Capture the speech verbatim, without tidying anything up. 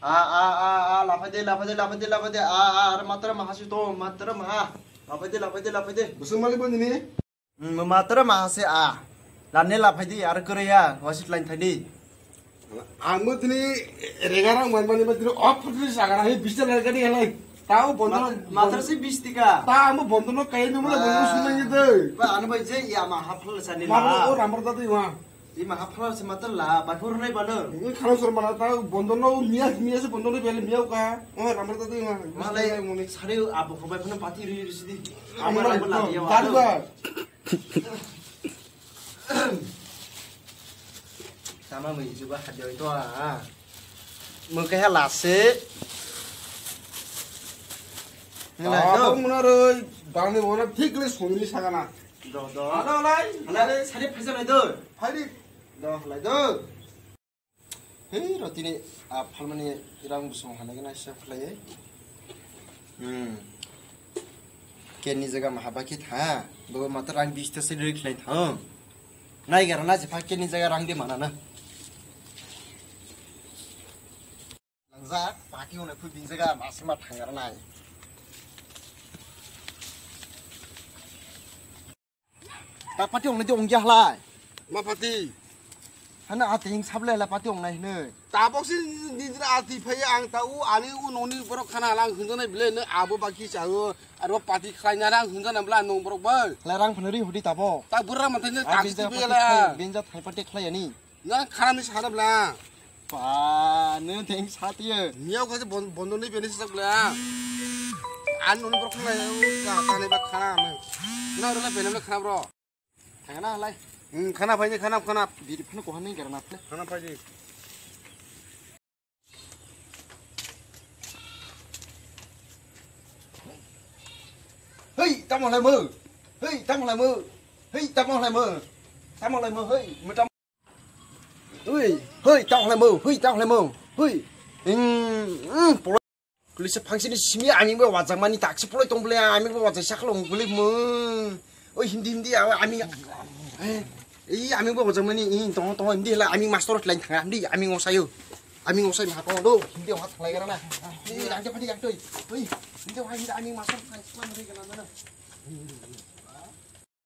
A, a, a, a, laphai de, laphai de, laphai de, laphai de, a, a, ar matra maha si to, matra maha. Laphai de, laphai de, laphai de. Busung malik bo nini? Hmm, matra maha se a. Lane laphai de, ar kore ya, wasit line thai de. Ang bo tini regarang man mani ba tini off tini sagara hi bista line kadi halai. Tao bondo. Mat-, matra se bis tika. Ta ang bo bondo no kai no mula bondo sunai de. Ba, ano bai je ya ma hapla sani. Ma o ramar da de wa. Ima hapla se matra la, ba phur nai ba no. Ni khana sor mana ta bondo no miya, miya se bondo no bele miya ka. O ramar ta tu ima. Malai muni sari abo ko bai phana pati ri ri sidi. Amra amra la ya. Dar ba. Tama mui juba hadi oi to a. Mo ke hala se. Ngai to. Muna roi, bang ni bona thik le songni sagana. Do, do. Alo, lai. Lai, lai, sari phaisa lai do. Phai di. Do, lai do. Hei, rotini, a, phalmani rang busong hanai gana sep khlai. Hmm. Kenni jaga ma haba khe tha, bo mata rang bis ta se rik khlai tha. Nai gara na je pha kenni jaga rang de mana na. Langjak, pati hwnwi phu bini jaga masima thangra nai. Ta pati wngnai de wngjak halai. Ma pati? Hana ati hing sable halai pati wngnai hwnwi. Tabok si nijra ati phai ang ta u ani u noni borok khana lang hwnjanai bile no abo baki chao aro pati khlaina rang hwnjana bla nong borok bai. Halai rang phano ri hudi tabok. Ta burra mathai ne. Ah, tak bini jaga pati khlai, bini jaga thai pati khlai ani. Nang kharami sana bla. Pa, nung teng satiyo. Miyau khaje bon-, bondo ni bini sak bla. An nung borok khlai, ka, kani ba khana me. Na rela bini me khana bro. Thangna halai. Hmm, khana phai ni, khana, khana. Biri phano kohan ni garana. Khana phai ni. Hei, tamo lai mo. Hei, tamo lai mo. Hei, tamo lai mo. Tamo lai mo, hei. Mo tamo. Hei, hei, tamo lai mo. Hei, tamo lai mo. Hei. Ing, ing, polai. Kulisa phangsini simi ami bo wajak mani taksi polai tong bole, ami bo wajak saklo bole mo. Oi, hindi, hindi, awa, ami, eh, ei, ami bo hojak mani, ih, tongo, tongo, hindi hela, ami master line thanga, hindi, ami ngosayo. Ami ngosai ma tongo do, hindi, oha thalai gara na. Hindi, yang japa di, yang toi. Oi, hindi, oha, hindi, ami master line thanga, hindi, kana, mana.